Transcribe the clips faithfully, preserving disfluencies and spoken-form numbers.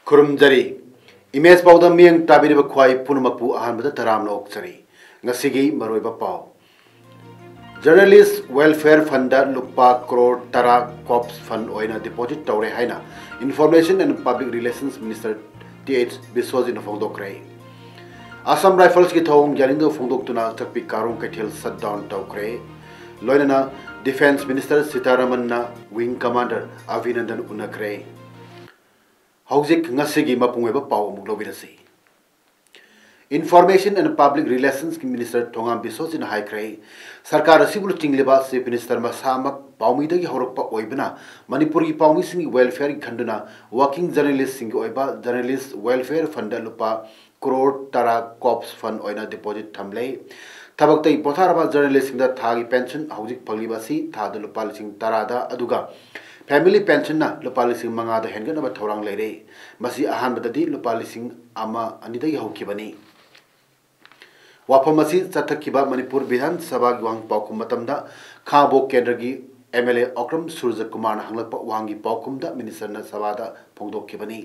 ꯈꯨꯔꯨꯝꯖꯔꯤ꯫ Image ꯄꯥꯎꯗ ꯃꯤꯠꯌꯦꯡ ꯇꯥꯕꯤꯔꯤꯕ ꯈ꯭ꯋꯥꯏ ꯄꯨꯝꯅꯃꯛꯄꯨ ꯑꯍꯥꯟꯕꯗ ꯇꯔꯥꯝꯅ ꯑꯣꯛꯆꯔꯤ꯫ ꯉꯁꯤꯒꯤ ꯃꯔꯨꯑꯣꯏꯕ ꯄꯥꯎ꯫ Journalist Welfare Fundꯗ ꯂꯨꯄꯥ ꯀ꯭ꯔꯣꯔ ꯇꯔꯥ COPS fund ꯑꯣꯏꯅ deposit ꯇꯧꯔꯦ ꯍꯥꯏꯅ Information and Public Relations Minister Th ꯕꯤꯁ꯭ꯋꯖꯤꯠꯅ ꯐꯣꯡꯗꯣꯛꯈ꯭ꯔꯦ꯫ Assam Riflesꯀꯤ ꯊꯧꯑꯣꯡ ꯌꯥꯅꯤꯡꯗꯕ ꯐꯣꯡꯗꯣꯛꯇꯨꯅ ꯆꯛꯄꯤ ꯀꯥꯔꯣꯡ ꯀꯩꯊꯦꯜ shutdown ꯇꯧꯈ꯭ꯔꯦ꯫ ꯂꯣꯏꯅꯅ Defence Minister ꯁꯤꯇꯥꯔꯥꯃꯟꯅ Wing Commander ꯑꯚꯤꯅꯟꯗꯟ ꯎꯅꯈ꯭ꯔꯦ꯫ ꯍꯧꯖꯤꯛ ꯉꯁꯤꯒꯤ ꯃꯄꯨꯡ ꯑꯣꯏꯕ ꯄꯥꯎ ꯑꯃꯨꯛ ꯂꯧꯕꯤꯔꯁꯤ꯫ Information and Public Relationsꯀꯤ Minister ꯊꯣꯉꯥꯝ ꯕꯤꯁ꯭ꯋꯖꯤꯠꯅ ꯍꯥꯏꯈ꯭ꯔꯦ, ꯁꯔꯀꯥꯔ ꯑꯁꯤꯕꯨ ꯂꯨꯆꯤꯡꯂꯤꯕ Chief Minister ꯃꯁꯥꯃꯛ ꯄꯥꯎꯃꯤꯗꯒꯤ ꯍꯧꯔꯛꯄ ꯑꯣꯏꯕꯅ ꯃꯅꯤꯄꯨꯔꯒꯤ ꯄꯥꯎꯃꯤꯁꯤꯡꯒꯤ welfareꯒꯤ ꯈꯟꯗꯨꯅ working journalistꯁꯤꯡꯒꯤ ꯑꯣꯏꯕ Journalist Welfare Fundꯗ ꯂꯨꯄꯥ ꯀ꯭ꯔꯣꯔ ꯇꯔꯥ COPS fund ꯑꯣꯏꯅ deposit ꯊꯝꯂꯦ꯫ ꯊꯕꯛꯇꯒꯤ ꯄꯣꯊꯥꯔꯕ journalistꯁꯤꯡꯗ ꯊꯥꯒꯤ pension ꯍꯧꯖꯤꯛ ꯐꯪꯂꯤꯕ ꯑꯁꯤ ꯊꯥꯗ ꯂꯨꯄꯥ ꯂꯤꯁꯤꯡ ꯇꯔꯥꯗ, ꯑꯗꯨꯒ family pensionꯅ ꯂꯨꯄꯥ ꯂꯤꯁꯤꯡ ꯃꯉꯥꯗ ꯍꯦꯟꯒꯠꯅꯕ ꯊꯧꯔꯥꯡ ꯂꯩꯔꯦ꯫ ꯃꯁꯤ ꯑꯍꯥꯟꯕꯗꯗꯤ ꯂꯨꯄꯥ ꯂꯤꯁꯤꯡ ꯑꯃ ꯑꯅꯤꯗꯒꯤ ꯍꯧꯈꯤꯕꯅꯤ꯫ ꯋꯥꯐꯝ ꯑꯁꯤ ꯆꯠꯊꯈꯤꯕ ꯃꯅꯤꯄꯨꯔ ꯕꯤꯙꯥꯟ ꯁꯚꯥꯒꯤ ꯋꯥꯍꯪ ꯄꯥꯎꯈꯨꯝ ꯃꯇꯝꯗ ꯈꯥꯉꯕꯣꯛ ꯀꯦꯟꯗ꯭ꯔꯒꯤ MLA ꯑꯣꯀ꯭ꯔꯝ ꯁꯨꯔꯖꯀꯨꯃꯥꯔꯅ ꯍꯪꯂꯛꯄ ꯋꯥꯍꯪꯒꯤ ꯄꯥꯎꯈꯨꯝꯗ ministerꯅ ꯁꯚꯥꯗ ꯐꯣꯡꯗꯣꯛꯈꯤꯕꯅꯤ꯫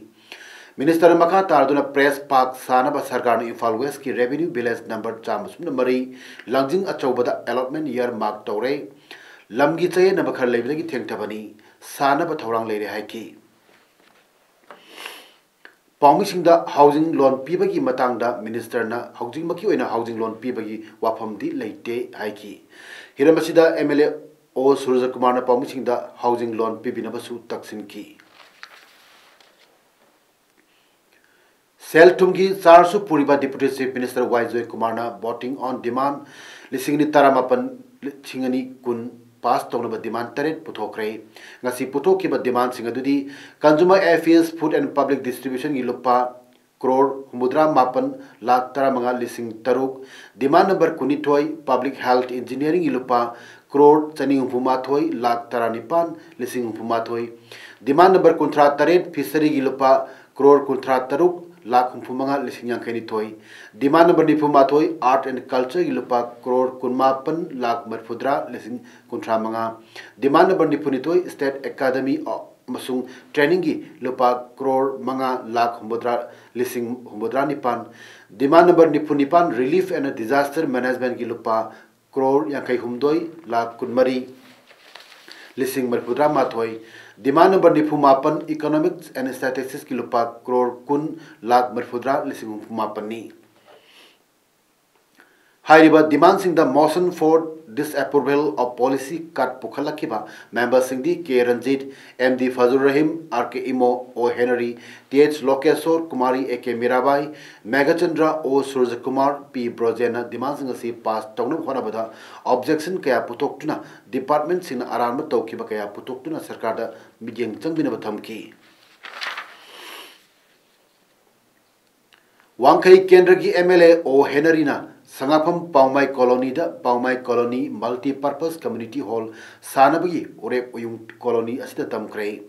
Ministerꯅ ꯃꯈꯥ ꯇꯥꯔꯗꯨꯅ press park ꯁꯥꯅꯕ ꯁꯔꯀꯥꯔꯅ ꯏꯝꯐꯥꯜ Westꯀꯤ Revenue Village number ꯆꯥꯝꯃ ꯁꯨꯞꯅ ꯃꯔꯤ ꯂꯥꯡꯖꯤꯡ ꯑꯆꯧꯕꯗ allotment earmark ꯇꯧꯔꯦ꯫ ꯂꯝꯒꯤ ꯆꯌꯦꯠꯅꯕ ꯈꯔ ꯂꯩꯕꯗꯒꯤ ꯊꯦꯡꯊꯕꯅꯤ, ꯁꯥꯅꯕ ꯊꯧꯔꯥꯡ ꯂꯩꯔꯦ ꯍꯥꯏꯈꯤ꯫ ꯄꯥꯎꯃꯤꯁꯤꯡꯗ housing loan ꯄꯤꯕꯒꯤ ꯃꯇꯥꯡꯗ ministerꯅ ꯍꯧꯖꯤꯛꯃꯛꯀꯤ ꯑꯣꯏꯅ housing loan ꯄꯤꯕꯒꯤ ꯋꯥꯐꯝꯗꯤ ꯂꯩꯇꯦ ꯍꯥꯏꯈꯤ꯫ ꯍꯤꯔꯝ ꯑꯁꯤꯗ MLA ꯑꯣ ꯁꯨꯔꯖꯀꯨꯃꯥꯔꯅ ꯄꯥꯎꯃꯤꯁꯤꯡꯗ housing loan ꯄꯤꯕꯤꯅꯕꯁꯨ ꯇꯛꯁꯤꯟꯈꯤ꯫ ꯁꯦꯜ ꯊꯨꯝꯒꯤ ꯆꯥꯔꯖꯁꯨ ꯄꯨꯔꯤꯕ Deputy Chief Minister Y ꯖꯣꯏꯀꯨꯃꯥꯔꯅ Voting on Demand ꯂꯤꯁꯤꯡ ꯑꯅꯤ ꯇꯔꯥꯃꯥꯄꯟ ꯂꯤꯁꯤꯡ ꯑꯅꯤ ꯀꯨꯟ pass ꯇꯧꯅꯕ demand ꯇꯔꯦꯠ ꯄꯨꯊꯣꯛꯈ꯭ꯔꯦ꯫ ꯉꯁꯤ ꯄꯨꯊꯣꯛꯈꯤꯕ demandꯁꯤꯡ ꯑꯗꯨꯗꯤ Consumer Affairs, Food and Public Distributionꯒꯤ ꯂꯨꯄꯥ ꯀ꯭ꯔꯣꯔ ꯍꯨꯝꯐꯨꯇꯔꯥ ꯃꯥꯄꯟ ꯂꯥꯈ ꯇꯔꯥꯃꯉꯥ ꯂꯤꯁꯤꯡ ꯇꯔꯨꯛ꯫ Demand number ꯀꯨꯟꯅꯤꯊꯣꯏ, Public Health Engineeringꯒꯤ ꯂꯨꯄꯥ ꯀ꯭ꯔꯣꯔ ꯆꯅꯤ ꯍꯨꯝꯐꯨ ꯃꯥꯊꯣꯏ ꯂꯥꯈ ꯇꯔꯥꯅꯤꯄꯥꯟ ꯂꯤꯁꯤꯡ ꯍꯨꯝꯐꯨ ꯃꯥꯊꯣꯏ꯫ Demand number ꯀꯨꯟꯊ꯭ꯔꯥ ꯇꯔꯦꯠ, Fisheryꯒꯤ ꯂꯨꯄꯥ ꯀ꯭ꯔꯣꯔ ꯀꯨꯟꯊ꯭ꯔꯥ ꯇꯔꯨꯛ ꯂꯥꯈ ꯍꯨꯝꯐꯨ ꯃꯉꯥ ꯂꯤꯁꯤꯡ ꯌꯥꯡꯈꯩ ꯅꯤꯊꯣꯏ꯫ Demand number ꯅꯤꯐꯨ ꯃꯥꯊꯣꯏ, Art and Cultureꯒꯤ ꯂꯨꯄꯥ ꯀ꯭ꯔꯣꯔ ꯀꯨꯟꯃꯥꯄꯟ ꯂꯥꯈ ꯃꯔꯤꯐꯨꯇꯔꯥ ꯂꯤꯁꯤꯡ ꯀꯨꯟꯊ꯭ꯔꯥ ꯃꯉꯥ꯫ Demand number ꯅꯤꯐꯨ ꯅꯤꯊꯣꯏ, State Academy ꯑꯃꯁꯨꯡ Trainingꯒꯤ ꯂꯨꯄꯥ ꯀ꯭ꯔꯣꯔ ꯃꯉꯥ ꯂꯥꯈ ꯍꯨꯝꯐꯨꯇꯔꯥ ꯂꯤꯁꯤꯡ ꯍꯨꯝꯐꯨꯇꯔꯥ ꯅꯤꯄꯥꯟ꯫ Demand number ꯅꯤꯐꯨ ꯅꯤꯄꯥꯟ, Relief and Disaster Managementꯀꯤ ꯂꯨꯄꯥ ꯀ꯭ꯔꯣꯔ ꯌꯥꯡꯈꯩ ꯍꯨꯝꯗꯣꯏ ꯂꯥꯈ ꯀꯨꯟꯃꯔꯤ ꯂꯤꯁꯤꯡ ꯃꯔꯤꯐꯨꯇꯔꯥ ꯃꯥꯊꯣꯏ꯫ Demand number ꯅꯤꯐꯨ ꯃꯥꯄꯟ, Economics and Statisticsꯀꯤ ꯂꯨꯄꯥ ꯀ꯭ꯔꯣꯔ ꯀꯨꯟ ꯂꯥꯈ ꯃꯔꯤꯐꯨꯇꯔꯥ ꯂꯤꯁꯤꯡ ꯍꯨꯝꯐꯨ ꯃꯥꯄꯟꯅꯤ꯫ ꯍꯥꯏꯔꯤꯕ demandꯁꯤꯡꯗ motion for disapproval of policy cut ꯄꯨꯈꯠꯂꯛꯈꯤꯕ memberꯁꯤꯡꯗꯤ K Ranjit, M D Fazal Rahim, R K Imo, O Henry, T H Lokeshwor, Kumari A K Mirabai, Meghachandra, O Surjakumar, ꯄꯤ ꯕ꯭ꯔꯣꯖꯦꯟꯅ demandꯁꯤꯡ ꯑꯁꯤ pass ꯇꯧꯅꯕ ꯍꯣꯠꯅꯕꯗ objection ꯀꯌꯥ ꯄꯨꯊꯣꯛꯇꯨꯅ departmentꯁꯤꯡꯅ ꯑꯔꯥꯟꯕ ꯇꯧꯈꯤꯕ ꯀꯌꯥ ꯄꯨꯊꯣꯛꯇꯨꯅ ꯁꯔꯀꯥꯔꯗ ꯃꯤꯠꯌꯦꯡ ꯆꯪꯕꯤꯅꯕ ꯊꯝꯈꯤ꯫ ꯋꯥꯡꯈꯩ ꯀꯦꯟꯗ꯭ꯔꯒꯤ ꯑꯦꯝ ꯑꯦꯜ ꯑꯦ ꯑꯣ ꯍꯦꯅꯔꯤꯅ ꯁꯉꯥꯐꯝ ꯄꯥꯎꯃꯥꯏ ꯀꯣꯂꯣꯅꯤꯗ Paomai colony Multipurpose Community Hall ꯁꯥꯅꯕꯒꯤ ꯎꯔꯦꯞ ꯎꯌꯨꯡ ꯀꯣꯂꯣꯅꯤ ꯑꯁꯤꯗ ꯇꯝꯈ꯭ꯔꯦ꯫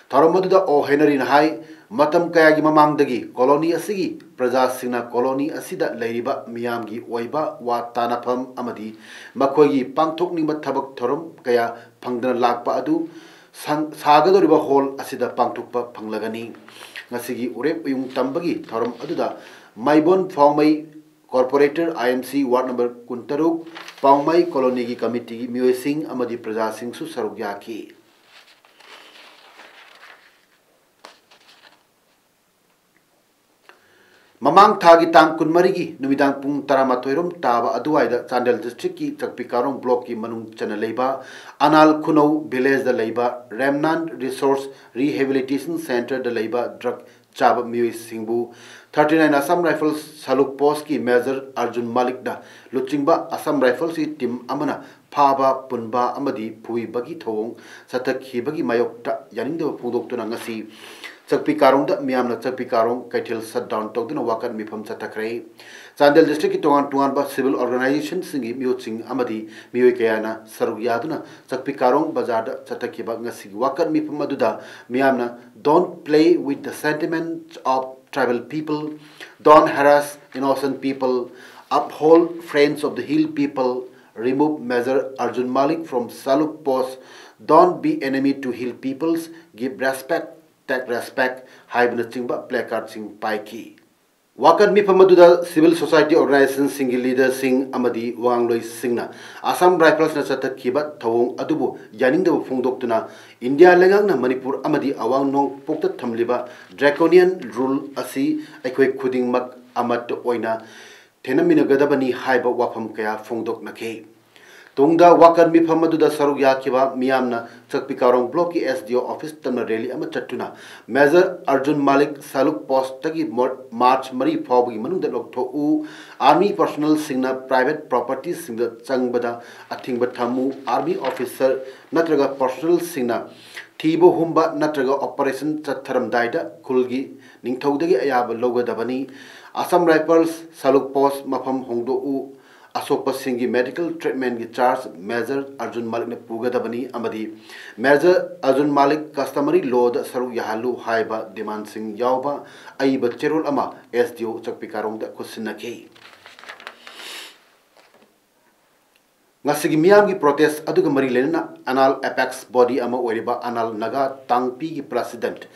ꯊꯧꯔꯝ ꯑꯗꯨꯗ ꯑꯣ ꯍꯦꯅꯔꯤꯅ ꯍꯥꯏ, ꯃꯇꯝ ꯀꯌꯥꯒꯤ ꯃꯃꯥꯡꯗꯒꯤ ꯀꯣꯂꯣꯅꯤ ꯑꯁꯤꯒꯤ ꯄ꯭ꯔꯖꯥꯁꯤꯡꯅ ꯀꯣꯂꯣꯅꯤ ꯑꯁꯤꯗ ꯂꯩꯔꯤꯕ ꯃꯤꯌꯥꯝꯒꯤ ꯑꯣꯏꯕ ꯋꯥ ꯇꯥꯅꯐꯝ ꯑꯃꯗꯤ ꯃꯈꯣꯏꯒꯤ ꯄꯥꯡꯊꯣꯛꯅꯤꯡꯕ ꯊꯕꯛ ꯊꯧꯔꯝ ꯀꯌꯥ ꯐꯪꯗꯅ ꯂꯥꯛꯄ ꯑꯗꯨ ꯁꯪ-, ꯁꯥꯒꯗꯧꯔꯤꯕ ꯍꯣꯜ ꯑꯁꯤꯗ ꯄꯥꯡꯊꯣꯛꯄ ꯐꯪꯂꯒꯅꯤ꯫ ꯉꯁꯤꯒꯤ ꯎꯔꯦꯞ ꯎꯌꯨꯡ ꯇꯝꯕꯒꯤ ꯊꯧꯔꯝ ꯑꯗꯨꯗ ꯃꯥꯏꯕꯣꯟ ꯐꯥꯎꯃꯩ, corporator, I M C ward number ꯀꯨꯟꯇꯔꯨꯛ, ꯄꯥꯎꯃꯩ ꯀꯣꯂꯣꯅꯤꯒꯤ ꯀꯃꯤꯇꯤꯒꯤ ꯃꯤꯑꯣꯏꯁꯤꯡ ꯑꯃꯗꯤ ꯄ꯭ꯔꯖꯥꯁꯤꯡꯁꯨ ꯁꯔꯨꯛ ꯌꯥꯈꯤ꯫ ꯃꯃꯥꯡ ꯊꯥꯒꯤ ꯇꯥꯡ ꯀꯨꯟꯃꯔꯤꯒꯤ ꯅꯨꯃꯤꯗꯥꯡ ꯄꯨꯡ ꯇꯔꯥꯃꯥꯊꯣꯏ ꯔꯣꯝ ꯇꯥꯕ ꯑꯗꯨꯋꯥꯏꯗ ꯆꯥꯟꯗꯦꯜ districtꯀꯤ ꯆꯛꯄꯤ ꯀꯥꯔꯣꯡ blockꯀꯤ ꯃꯅꯨꯡ ꯆꯟꯅ ꯂꯩꯕ ꯑꯅꯥꯜ ꯈꯨꯅꯧ villageꯗ ꯂꯩꯕ Remnant Resource Rehabilitation Centreꯗ ꯂꯩꯕ drug ꯆꯥꯕ ꯃꯤꯑꯣꯏꯁꯤꯡꯕꯨ thirty nine Assam Rifles ꯁꯂꯨꯛ postꯀꯤ Major Arjun ꯃꯥꯂꯤꯛꯅ ꯂꯨꯆꯤꯡꯕ Assam Riflesꯀꯤ team ꯑꯃꯅ ꯐꯥꯕ, ꯄꯨꯟꯕ ꯑꯃꯗꯤ ꯐꯨꯕꯤꯕꯒꯤ ꯊꯧꯑꯣꯡ ꯆꯠꯊꯈꯤꯕꯒꯤ ꯃꯥꯌꯣꯛꯇ ꯌꯥꯅꯤꯡꯗꯕ ꯐꯣꯡꯗꯣꯛꯇꯨꯅ ꯉꯁꯤ ꯆꯛꯄꯤ ꯀꯥꯔꯣꯡꯗ ꯃꯤꯌꯥꯝꯅ ꯆꯛꯄꯤ ꯀꯥꯔꯣꯡ ꯀꯩꯊꯦꯜ shut down ꯇꯧꯗꯨꯅ ꯋꯥꯀꯠ ꯃꯤꯐꯝ ꯆꯠꯊꯈ꯭ꯔꯦ꯫ ꯆꯥꯟꯗꯦꯜ district ꯀꯤ ꯇꯣꯉꯥꯟ ꯇꯣꯉꯥꯟꯕ civil organization ꯁꯤꯡꯒꯤ ꯃꯤꯍꯨꯠꯁꯤꯡ ꯑꯃꯗꯤ ꯃꯤꯑꯣꯏ ꯀꯌꯥꯅ ꯁꯔꯨꯛ ꯌꯥꯗꯨꯅ ꯆꯛꯄꯤ ꯀꯥꯔꯣꯡ ꯕꯖꯥꯔꯗ ꯆꯠꯊꯈꯤꯕ ꯉꯁꯤꯒꯤ ꯋꯥꯀꯠ ꯃꯤꯐꯝ ꯑꯗꯨꯗ ꯃꯤꯌꯥꯝꯅ "Don't play with the sentiments of tribal people, don't harass innocent people, uphold Friends of the Hill People, remove Major Arjun Malik from Saluk post, don't be enemy to Hill peoples, give respect, take respect" ꯍꯥꯏꯕꯅꯆꯤꯡꯕ placard ꯁꯤꯡ ꯄꯥꯏꯈꯤ꯫ ꯋꯥꯀꯠ ꯃꯤꯐꯝ ꯑꯗꯨꯗ civil society organization ꯁꯤꯡꯒꯤ leader ꯁꯤꯡ ꯑꯃꯗꯤ ꯋꯥꯉꯥꯡꯂꯣꯏꯁꯤꯡꯅ Assam Rifles ꯅ ꯆꯠꯊꯈꯤꯕ ꯊꯧꯑꯣꯡ ꯑꯗꯨꯕꯨ ꯌꯥꯅꯤꯡꯗꯕ ꯐꯣꯡꯗꯣꯛꯇꯨꯅ ꯏꯟꯗꯤꯌꯥ ꯂꯩꯉꯥꯛꯅ ꯃꯅꯤꯄꯨꯔ ꯑꯃꯗꯤ ꯑꯋꯥꯡ ꯅꯣꯡꯄꯣꯛꯇ ꯊꯝꯂꯤꯕ draconian rule ꯑꯁꯤ ꯑꯩꯈꯣꯏ ꯈꯨꯗꯤꯡꯃꯛ ꯑꯃꯠꯇ ꯑꯣꯏꯅ ꯊꯦꯡꯅꯃꯤꯟꯅꯒꯗꯕꯅꯤ ꯍꯥꯏꯕ ꯋꯥꯐꯝ ꯀꯌꯥ ꯐꯣꯡꯗꯣꯛꯅꯈꯤ꯫ ꯇꯨꯡꯗ ꯋꯥꯀꯠ ꯃꯤꯐꯝ ꯑꯗꯨꯗ ꯁꯔꯨꯛ ꯌꯥꯈꯤꯕ ꯃꯤꯌꯥꯝꯅ ꯆꯛꯄꯤ ꯀꯥꯔꯣꯡ block ꯀꯤ S D O office ꯇꯝꯅ rally ꯑꯃ ꯆꯠꯇꯨꯅ Major Arjun Malik Saluk post ꯇꯒꯤ ꯃꯣ-, March ꯃꯔꯤ ꯐꯥꯎꯕꯒꯤ ꯃꯅꯨꯡꯗ ꯂꯧꯊꯣꯛꯎ, army personnel ꯁꯤꯡꯅ private property ꯁꯤꯡꯗ ꯆꯪꯕꯗ ꯑꯊꯤꯡꯕ ꯊꯝꯃꯨ, army officer ꯅꯠꯇ꯭ꯔꯒ personnel ꯁꯤꯡꯅ ꯊꯤꯕ ꯍꯨꯝꯕ ꯅꯠꯇ꯭ꯔꯒ operation ꯆꯠꯊꯔꯝꯗꯥꯏꯗ ꯈꯨꯜꯒꯤ ꯅꯤꯡꯊꯧꯗꯒꯤ ꯑꯌꯥꯕ ꯂꯧꯒꯗꯕꯅꯤ꯫ Assam Rifles Saluk post ꯃꯐꯝ ꯍꯣꯡꯗꯣꯛꯎ, ꯑꯁꯣꯛꯄꯁꯤꯡꯒꯤ medical treatment ꯀꯤ charge Major Arjun Malik ꯅ ꯄꯨꯒꯗꯕꯅꯤ ꯑꯃꯗꯤ Major Arjun Malik customary law ꯗ ꯁꯔꯨꯛ ꯌꯥꯍꯜꯂꯨ ꯍꯥꯏꯕ demand ꯁꯤꯡ ꯌꯥꯎꯕ ꯑꯏꯕ ꯆꯦꯔꯣꯜ ꯑꯃ S D O ꯆꯛꯄꯤ ꯀꯥꯔꯣꯡꯗ ꯈꯨꯠꯁꯤꯟꯅꯈꯤ꯫ ꯉꯁꯤꯒꯤ ꯃꯤꯌꯥꯝꯒꯤ protest ꯑꯗꯨꯒ ꯃꯔꯤ ꯂꯩꯅꯅ ꯑꯅꯥꯜ apex body ꯑꯃ ꯑꯣꯏꯔꯤꯕ Anal Naga ꯇꯥꯡꯄꯤꯒꯤ president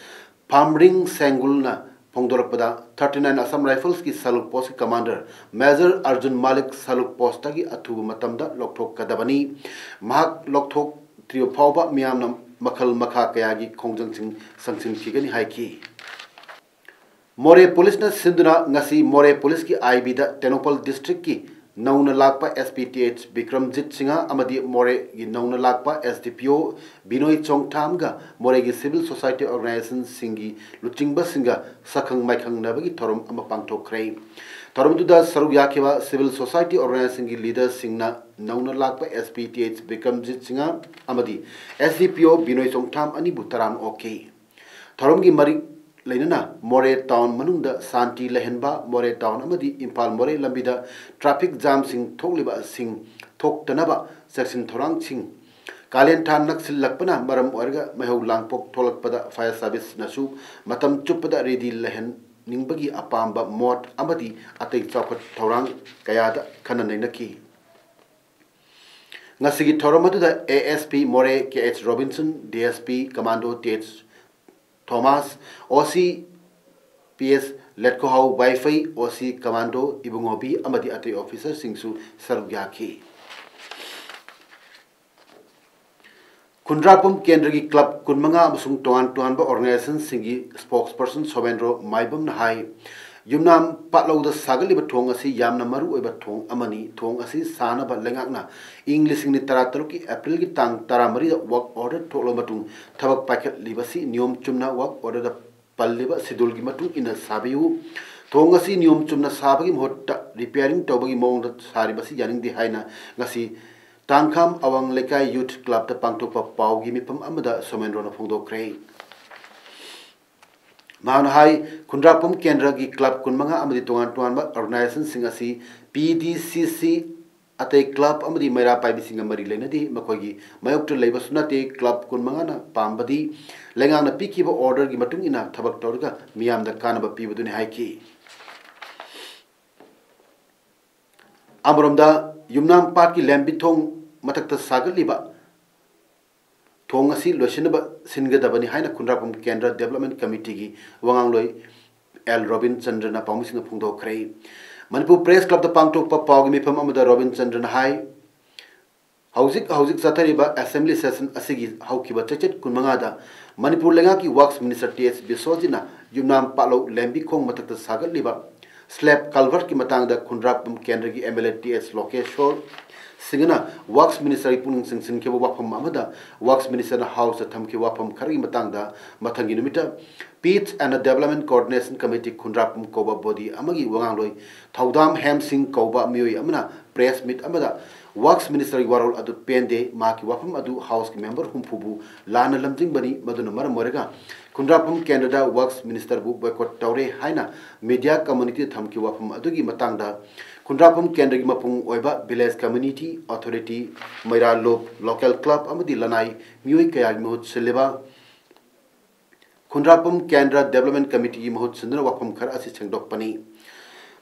ꯐꯥꯝꯔꯤꯡ ꯁꯦꯡꯒꯨꯜꯅ ꯐꯣꯡꯗꯣꯔꯛꯄꯗ, thirty nine Assam Rifles ꯀꯤ ꯁꯂꯨꯛ post ꯀꯤ commander Major Arjun Malik ꯁꯂꯨꯛ post ꯇꯒꯤ ꯑꯊꯨꯕ ꯃꯇꯝꯗ ꯂꯧꯊꯣꯛꯀꯗꯕꯅꯤ꯫ ꯃꯍꯥꯛ ꯂꯧꯊꯣꯛꯇ꯭ꯔꯤꯕ ꯐꯥꯎꯕ ꯃꯤꯌꯥꯝꯅ ꯃꯈꯜ ꯃꯈꯥ ꯀꯌꯥꯒꯤ ꯈꯣꯡꯖꯪꯁꯤꯡ ꯆꯪꯁꯤꯟꯈꯤꯒꯅꯤ ꯍꯥꯏꯈꯤ꯫ ꯃꯣꯔꯦ police ꯅ ꯁꯤꯟꯗꯨꯅ ꯉꯁꯤ ꯃꯣꯔꯦ police ꯀꯤ I B the Tengnoupal district ꯀꯤ ꯅꯧꯅ ꯂꯥꯛꯄ S P T H Bikramjit Singh ꯑꯃꯗꯤ ꯃꯣꯔꯦꯒꯤ ꯅꯧꯅ ꯂꯥꯛꯄ S D P O ꯕꯤꯅꯣꯏ ꯆꯣꯡꯊꯥꯝꯒ ꯃꯣꯔꯦꯒꯤ civil society organization ꯁꯤꯡꯒꯤ ꯂꯨꯆꯤꯡꯕꯁꯤꯡꯒ ꯁꯛꯈꯪ ꯃꯥꯏꯈꯪꯅꯕꯒꯤ ꯊꯧꯔꯝ ꯑꯃ ꯄꯥꯡꯊꯣꯛꯈ꯭ꯔꯦ꯫ ꯊꯧꯔꯝ ꯑꯗꯨꯗ ꯁꯔꯨꯛ ꯌꯥꯈꯤꯕ civil society organization ꯒꯤ leader ꯁꯤꯡꯅ ꯅꯧꯅ ꯂꯥꯛꯄ S P T H Bikramjit Singh ꯑꯃꯗꯤ S D P O ꯕꯤꯅꯣꯏ ꯆꯣꯡꯊꯥꯝ ꯑꯅꯤꯕꯨ ꯇꯔꯥꯝꯅ ꯑꯣꯛꯈꯤ꯫ ꯊꯧꯔꯝꯒꯤ ꯃꯔꯤ ꯂꯩꯅꯅ ꯃꯣꯔꯦ ꯇꯥꯎꯟ ꯃꯅꯨꯡꯗ ꯁꯥꯟꯇꯤ ꯂꯩꯍꯟꯕ, ꯃꯣꯔꯦ ꯇꯥꯎꯟ ꯑꯃꯗꯤ ꯏꯝꯐꯥꯜ ꯃꯣꯔꯦ ꯂꯝꯕꯤꯗ ꯇ꯭ꯔꯥꯐꯤꯛ ꯖꯥꯝꯁꯤꯡ ꯊꯣꯛꯂꯤꯕꯁꯤꯡ ꯊꯣꯛꯇꯅꯕ ꯆꯦꯛꯁꯤꯟ ꯊꯧꯔꯥꯡꯁꯤꯡ꯫ ꯀꯥꯂꯦꯟ ꯊꯥ ꯅꯛꯁꯤꯜꯂꯛꯄꯅ ꯃꯔꯝ ꯑꯣꯏꯔꯒ ꯃꯩꯍꯧ ꯂꯥꯡꯄꯣꯛ ꯊꯣꯛꯂꯛꯄꯗ ꯐꯥꯌꯔ ꯁꯥꯔꯚꯤꯁꯅꯁꯨ ꯃꯇꯝ ꯆꯨꯞꯄꯗ ꯔꯦꯗꯤ ꯂꯩꯍꯟꯅꯤꯡꯕꯒꯤ ꯑꯄꯥꯝꯕ ꯃꯣꯠ ꯑꯃꯗꯤ ꯑꯇꯩ ꯆꯥꯎꯈꯠ ꯊꯧꯔꯥꯡ ꯀꯌꯥꯗ ꯈꯟꯅ ꯅꯩꯅꯈꯤ꯫ ꯉꯁꯤꯒꯤ ꯊꯧꯔꯝ ꯑꯗꯨꯗ ꯑꯦ S P Moreh K H Robinson, D S P commando T H Thomas, O C P S ꯂꯦꯠꯀꯣꯍꯥꯎ ꯋꯥꯏꯐꯩ, ꯑꯣ ꯁꯤ ꯀꯃꯥꯟꯗꯣ ꯏꯕꯨꯡꯉꯣꯕꯤ ꯑꯃꯗꯤ ꯑꯇꯩ ꯑꯣꯐꯤꯁꯔꯁꯤꯡꯁꯨ ꯁꯔꯨꯛ ꯌꯥꯈꯤ꯫ ꯈꯨꯟꯗ꯭ꯔꯥꯛꯄꯝ ꯀꯦꯟꯗ꯭ꯔꯒꯤ ꯀ꯭ꯂꯕ ꯀꯨꯟꯃꯉꯥ ꯑꯃꯁꯨꯡ ꯇꯣꯉꯥꯟ ꯇꯣꯉꯥꯟꯕ ꯑꯣꯔꯒꯅꯥꯏꯖꯦꯁꯟꯁꯤꯡꯒꯤ ꯁ꯭ꯄꯣꯛꯁꯄꯔꯁꯟ ꯁꯣꯃꯦꯟꯗ꯭ꯔꯣ ꯃꯥꯏꯕꯝꯅ ꯍꯥꯏ, ꯌꯨꯝꯅꯥꯝ ꯄꯥꯠꯂꯧꯗ ꯁꯥꯒꯠꯂꯤꯕ ꯊꯣꯡ ꯑꯁꯤ ꯌꯥꯝꯅ ꯃꯔꯨ ꯑꯣꯏꯕ ꯊꯣꯡ ꯑꯃꯅꯤ꯫ ꯊꯣꯡ ꯑꯁꯤ ꯁꯥꯅꯕ ꯂꯩꯉꯥꯛꯅ ꯏꯪ ꯂꯤꯁꯤꯡ ꯑꯅꯤ ꯇꯔꯥꯇꯔꯨꯛꯀꯤ ꯑꯦꯄ꯭ꯔꯤꯜꯒꯤ ꯇꯥꯡ ꯇꯔꯥꯃꯔꯤꯗ ꯋꯥꯔꯛ ꯑꯣꯔꯗꯔ ꯊꯣꯛꯂꯕ ꯃꯇꯨꯡ ꯊꯕꯛ ꯄꯥꯏꯈꯠꯂꯤꯕꯁꯤ ꯅꯤꯌꯣꯝ ꯆꯨꯝꯅ ꯋꯥꯔꯛ ꯑꯣꯔꯗꯔꯗ ꯄꯜꯂꯤꯕ ꯁꯤꯗꯨꯜꯒꯤ ꯃꯇꯨꯡ ꯏꯟꯅ ꯁꯥꯕꯤꯌꯨ꯫ ꯊꯣꯡ ꯑꯁꯤ ꯅꯤꯌꯣꯝ ꯆꯨꯝꯅ ꯁꯥꯕꯒꯤ ꯃꯍꯨꯠꯇ ꯔꯤꯄꯤꯌꯥꯔꯤꯡ ꯇꯧꯕꯒꯤ ꯃꯑꯣꯡꯗ ꯁꯥꯔꯤꯕꯁꯤ ꯌꯥꯅꯤꯡꯗꯦ ꯍꯥꯏꯅ ꯉꯁꯤ ꯇꯥꯡꯈꯥꯝ ꯑꯋꯥꯡ ꯂꯩꯀꯥꯏ ꯌꯨꯊ ꯀ꯭ꯂꯕꯇ ꯄꯥꯡꯊꯣꯛꯄ ꯄꯥꯎꯒꯤ ꯃꯤꯐꯝ ꯑꯃꯗ ꯁꯣꯃꯦꯟꯗ꯭ꯔꯣꯅ ꯐꯣꯡꯗꯣꯛꯈ꯭ꯔꯦ꯫ ꯃꯍꯥꯛꯅ ꯍꯥꯏ, ꯈꯨꯟꯗ꯭ꯔꯥꯛꯄꯝ ꯀꯦꯟꯗ꯭ꯔꯒꯤ ꯀ꯭ꯂꯕ ꯀꯨꯟꯃꯉꯥ ꯑꯃꯗꯤ ꯇꯣꯉꯥꯟ ꯇꯣꯉꯥꯟꯕ ꯑꯣꯔꯒꯅꯥꯏꯖꯦꯁꯟꯁꯤꯡ ꯑꯁꯤ ꯄꯤ ꯗꯤ ꯁꯤ ꯁꯤ, ꯑꯇꯩ ꯀ꯭ꯂꯕ ꯑꯃꯗꯤ ꯃꯩꯔꯥ ꯄꯥꯏꯕꯤꯁꯤꯡꯒ ꯃꯔꯤ ꯂꯩꯅꯗꯦ꯫ ꯃꯈꯣꯏꯒꯤ ꯃꯥꯌꯣꯛꯇ ꯂꯩꯕꯁꯨ ꯅꯠꯇꯦ꯫ ꯀ꯭ꯂꯕ ꯀꯨꯟꯃꯉꯥꯅ ꯄꯥꯝꯕꯗꯤ ꯂꯩꯉꯥꯛꯅ ꯄꯤꯈꯤꯕ ꯑꯣꯔꯗꯔꯒꯤ ꯃꯇꯨꯡ ꯏꯟꯅ ꯊꯕꯛ ꯇꯧꯔꯒ ꯃꯤꯌꯥꯝꯗ ꯀꯥꯟꯅꯕ ꯄꯤꯕꯗꯨꯅꯤ ꯍꯥꯏꯈꯤ꯫ ꯑꯃꯔꯣꯝꯗ, ꯌꯨꯝꯅꯥꯝ ꯄꯥꯠꯀꯤ ꯂꯦꯝꯕꯤ ꯊꯣꯡ ꯃꯊꯛꯇ ꯁꯥꯒꯠꯂꯤꯕ ꯊꯣꯡ ꯑꯁꯤ ꯂꯣꯏꯁꯤꯟꯅꯕ ꯁꯤꯟꯒꯗꯕꯅꯤ ꯍꯥꯏꯅ ꯈꯨꯟꯗ꯭ꯔꯥꯛꯄꯝ ꯀꯦꯟꯗ꯭ꯔ ꯗꯦꯕꯂꯞꯃꯦꯟ ꯀꯃꯤꯇꯤꯒꯤ ꯋꯥꯉꯥꯡꯂꯣꯏ ꯑꯦꯜ ꯔꯣꯕꯤꯟ ꯆꯟꯗ꯭ꯔꯅ ꯄꯥꯎꯃꯤꯁꯤꯡꯗ ꯐꯣꯡꯗꯣꯛꯈ꯭ꯔꯦ꯫ ꯃꯅꯤꯄꯨꯔ ꯄ꯭ꯔꯦꯁ ꯀ꯭ꯂꯕꯇ ꯄꯥꯡꯊꯣꯛꯄ ꯄꯥꯎꯒꯤ ꯃꯤꯐꯝ ꯑꯃꯗ ꯔꯣꯕꯤꯟ ꯆꯟꯗ꯭ꯔꯅ ꯍꯥꯏ, ꯍꯧꯖꯤꯛ ꯍꯧꯖꯤꯛ ꯆꯠꯊꯔꯤꯕ ꯑꯦꯁꯦꯝꯕ꯭ꯂꯤ ꯁꯦꯁꯟ ꯑꯁꯤꯒꯤ ꯍꯧꯈꯤꯕ ꯆꯩꯆꯠ ꯀꯨꯟꯃꯉꯥꯗ ꯃꯅꯤꯄꯨꯔ ꯂꯩꯉꯥꯛꯀꯤ ꯋꯥꯔꯛꯁ ꯃꯤꯅꯤꯁꯇꯔ ꯇꯤ ꯑꯦꯁ ꯕꯤꯁ꯭ꯋꯖꯤꯠꯅ ꯌꯨꯝꯅꯥꯝ ꯄꯥꯠꯂꯧ ꯂꯦꯝꯕꯤ ꯈꯣꯡ ꯃꯊꯛꯇ ꯁꯥꯒꯠꯂꯤꯕ ꯁ꯭ꯂꯦꯕ ꯀꯜꯚꯔꯠꯀꯤ ꯃꯇꯥꯡꯗ ꯈꯨꯟꯗ꯭ꯔꯥꯛꯄꯝ ꯀꯦꯟꯗ꯭ꯔꯒꯤ ꯑꯦꯝ ꯑꯦꯜ ꯑꯦ ꯇꯤ ꯑꯦꯁ ꯂꯣꯀꯦꯁꯣꯔ ꯁꯤꯡꯍꯅ ꯋꯥꯔꯛꯁ ꯃꯤꯅꯤꯁꯇꯔꯒꯤ ꯄꯨꯛꯅꯤꯡ ꯆꯤꯡꯁꯤꯟꯈꯤꯕ ꯋꯥꯐꯝ ꯑꯃꯗ ꯋꯥꯔꯛꯁ ꯃꯤꯅꯤꯁꯇꯔꯅ ꯍꯥꯎꯁꯇ ꯊꯝꯈꯤꯕ ꯋꯥꯐꯝ ꯈꯔꯒꯤ ꯃꯇꯥꯡꯗ ꯃꯊꯪꯒꯤ ꯅꯨꯃꯤꯠꯇ Peace and Development Coordination Committee ꯈꯨꯟꯗ꯭ꯔꯥꯛꯄꯝ ꯀꯧꯕ ꯕꯣꯗꯤ ꯑꯃꯒꯤ ꯋꯥꯉꯥꯡꯂꯣꯏ ꯊꯧꯗꯥꯝ ꯍꯦꯝꯁꯤꯡ ꯀꯧꯕ ꯃꯤꯑꯣꯏ ꯑꯃꯅ ꯄ꯭ꯔꯦꯁ ꯃꯤꯠ ꯑꯃꯗ ꯋꯥꯔꯛꯁ ꯃꯤꯅꯤꯁꯇꯔꯒꯤ ꯋꯥꯔꯣꯜ ꯑꯗꯨ ꯄꯦꯟꯗꯦ, ꯃꯍꯥꯛꯀꯤ ꯋꯥꯐꯝ ꯑꯗꯨ ꯍꯥꯎꯁꯀꯤ ꯃꯦꯝꯕꯔ ꯍꯨꯝꯐꯨꯕꯨ ꯂꯥꯟꯅ ꯂꯝꯖꯤꯡꯕꯅꯤ, ꯃꯗꯨꯅ ꯃꯔꯝ ꯑꯣꯏꯔꯒ ꯈꯨꯟꯗ꯭ꯔꯥꯛꯄꯝ ꯀꯦꯟꯗ꯭ꯔꯗ ꯋꯥꯛꯁ ꯃꯤꯅꯤꯁꯇꯔꯕꯨ ꯕꯣꯏꯀꯣꯠ ꯇꯧꯔꯦ ꯍꯥꯏꯅ ꯃꯤꯗꯤꯌꯥ ꯀꯝꯃꯨꯅꯤꯇꯤꯗ ꯊꯝꯈꯤꯕ ꯋꯥꯐꯝ ꯑꯗꯨꯒꯤ ꯃꯇꯥꯡꯗ ꯈꯨꯟꯗ꯭ꯔꯥꯛꯄꯝ ꯀꯦꯟꯗ꯭ꯔꯒꯤ ꯃꯄꯨꯡ ꯑꯣꯏꯕ ꯚꯤꯂꯦꯖ ꯀꯝꯃ꯭ꯌꯨꯅꯤꯇꯤ ꯑꯣꯊꯣꯔꯤꯇꯤ, ꯃꯩꯔꯥ ꯂꯨꯞ, ꯂꯣꯀꯦꯜ ꯀ꯭ꯂꯕ ꯑꯃꯗꯤ ꯂꯅꯥꯏ ꯃꯤꯑꯣꯏ ꯀꯌꯥꯒꯤ ꯃꯍꯨꯠ ꯁꯤꯜꯂꯤꯕ ꯈꯨꯟꯗ꯭ꯔꯥꯛꯄꯝ ꯀꯦꯟꯗ꯭ꯔ ꯗꯦꯕꯂꯞꯃꯦꯟ ꯀꯃꯤꯇꯤꯒꯤ ꯃꯍꯨꯠ ꯁꯤꯟꯗꯨꯅ ꯋꯥꯐꯝ ꯈꯔ ꯑꯁꯤ ꯁꯦꯡꯗꯣꯛꯄꯅꯤ꯫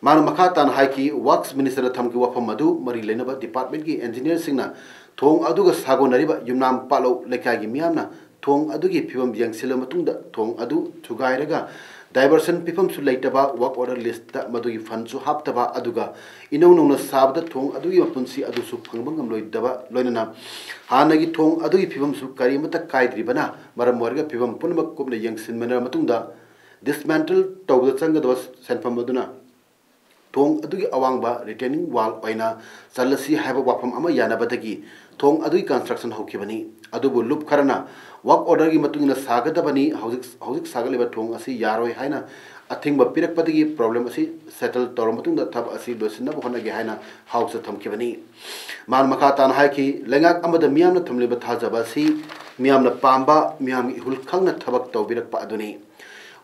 ꯃꯥꯅ ꯃꯈꯥ ꯇꯥꯅ ꯍꯥꯏꯈꯤ, ꯋꯥꯛꯁ ꯃꯤꯅꯤꯁꯇꯔꯅ ꯊꯝꯈꯤꯕ ꯋꯥꯐꯝ ꯑꯗꯨ ꯃꯔꯤ ꯂꯩꯅꯕ ꯗꯤꯄꯥꯔꯠꯃꯦꯟꯒꯤ ꯏꯟꯖꯤꯅꯤꯌꯔꯁꯤꯡꯅ ꯊꯣꯡ ꯑꯗꯨꯒ ꯁꯥꯒꯣꯟꯅꯔꯤꯕ ꯌꯨꯝꯅꯥꯝ ꯄꯥꯠꯂꯧ ꯂꯩꯀꯥꯏꯒꯤ ꯃꯤꯌꯥꯝꯅ ꯊꯣꯡ ꯑꯗꯨꯒꯤ ꯐꯤꯕꯝ ꯌꯦꯡꯁꯤꯜꯂꯕ ꯃꯇꯨꯡꯗ ꯊꯣꯡ ꯑꯗꯨ ꯊꯨꯒꯥꯏꯔꯒ ꯗꯥꯏꯚꯔꯁꯟ ꯄꯤꯐꯝꯁꯨ ꯂꯩꯇꯕ, ꯋꯥꯔꯛ ꯑꯣꯔꯗꯔ ꯂꯤꯁꯇ ꯃꯗꯨꯒꯤ ꯐꯟꯁꯨ ꯍꯥꯞꯇꯕ, ꯑꯗꯨꯒ ꯏꯅꯧ ꯅꯧꯅ ꯁꯥꯕꯗ ꯊꯣꯡ ꯑꯗꯨꯒꯤ ꯃꯄꯨꯟꯁꯤ ꯑꯗꯨꯁꯨ ꯐꯪꯕ ꯉꯝꯂꯣꯏꯗꯕ, ꯂꯣꯏꯅꯅ ꯍꯥꯟꯅꯒꯤ ꯊꯣꯡ ꯑꯗꯨꯒꯤ ꯐꯤꯕꯝꯁꯨ ꯀꯔꯤꯃꯠꯇ ꯀꯥꯏꯗ꯭ꯔꯤꯕꯅ ꯃꯔꯝ ꯑꯣꯏꯔꯒ ꯐꯤꯕꯝ ꯄꯨꯝꯅꯃꯛ ꯀꯨꯞꯅ ꯌꯦꯡꯁꯤꯟꯃꯤꯟꯅꯔꯕ ꯃꯇꯨꯡꯗ ꯗꯤꯁꯃꯦꯟꯇꯜ ꯇꯧꯕꯗ ꯆꯪꯒꯗꯕ ꯁꯦꯟꯐꯝ ꯑꯗꯨꯅ ꯊꯣꯡ ꯑꯗꯨꯒꯤ ꯑꯋꯥꯡꯕ ꯔꯤꯇꯦꯅꯤꯡ ꯋꯥꯜ ꯑꯣꯏꯅ ꯆꯜꯂꯁꯤ ꯍꯥꯏꯕ ꯋꯥꯐꯝ ꯑꯃ ꯌꯥꯅꯕꯗꯒꯤ ꯊꯣꯡ ꯑꯗꯨꯒꯤ ꯀꯟꯁꯇ꯭ꯔꯛꯁꯟ ꯍꯧꯈꯤꯕꯅꯤ꯫ ꯑꯗꯨꯕꯨ ꯂꯨꯞ ꯈꯔꯅ ꯋꯥꯔꯛ ꯑꯣꯔꯗꯔꯒꯤ ꯃꯇꯨꯡ ꯏꯟꯅ ꯁꯥꯒꯗꯕꯅꯤ, ꯍꯧꯖꯤꯛ, ꯍꯧꯖꯤꯛ ꯁꯥꯒꯠꯂꯤꯕ ꯊꯣꯡ ꯑꯁꯤ ꯌꯥꯔꯣꯏ ꯍꯥꯏꯅ ꯑꯊꯤꯡꯕ ꯄꯤꯔꯛꯄꯗꯒꯤ ꯄ꯭ꯔꯣꯕ꯭ꯂꯦꯝ ꯑꯁꯤ ꯁꯦꯇꯜ ꯇꯧꯔꯕ ꯃꯇꯨꯡꯗ ꯊꯕꯛ ꯑꯁꯤ ꯂꯣꯏꯁꯤꯟꯅꯕ ꯍꯣꯠꯅꯒꯦ ꯍꯥꯏꯅ ꯍꯥꯎꯁꯇ ꯊꯝꯈꯤꯕꯅꯤ꯫ ꯃꯍꯥꯛꯅ ꯃꯈꯥ ꯇꯥꯅ ꯍꯥꯏꯈꯤ, ꯂꯩꯉꯥꯛ ꯑꯃꯗ ꯃꯤꯌꯥꯝꯅ ꯊꯝꯂꯤꯕ ꯊꯥꯖꯕ ꯑꯁꯤ ꯃꯤꯌꯥꯝꯅ ꯄꯥꯝꯕ, ꯃꯤꯌꯥꯝꯒꯤ ꯏꯍꯨꯜ ꯈꯪꯅ ꯊꯕꯛ ꯇꯧꯕꯤꯔꯛꯄ ꯑꯗꯨꯅꯤ꯫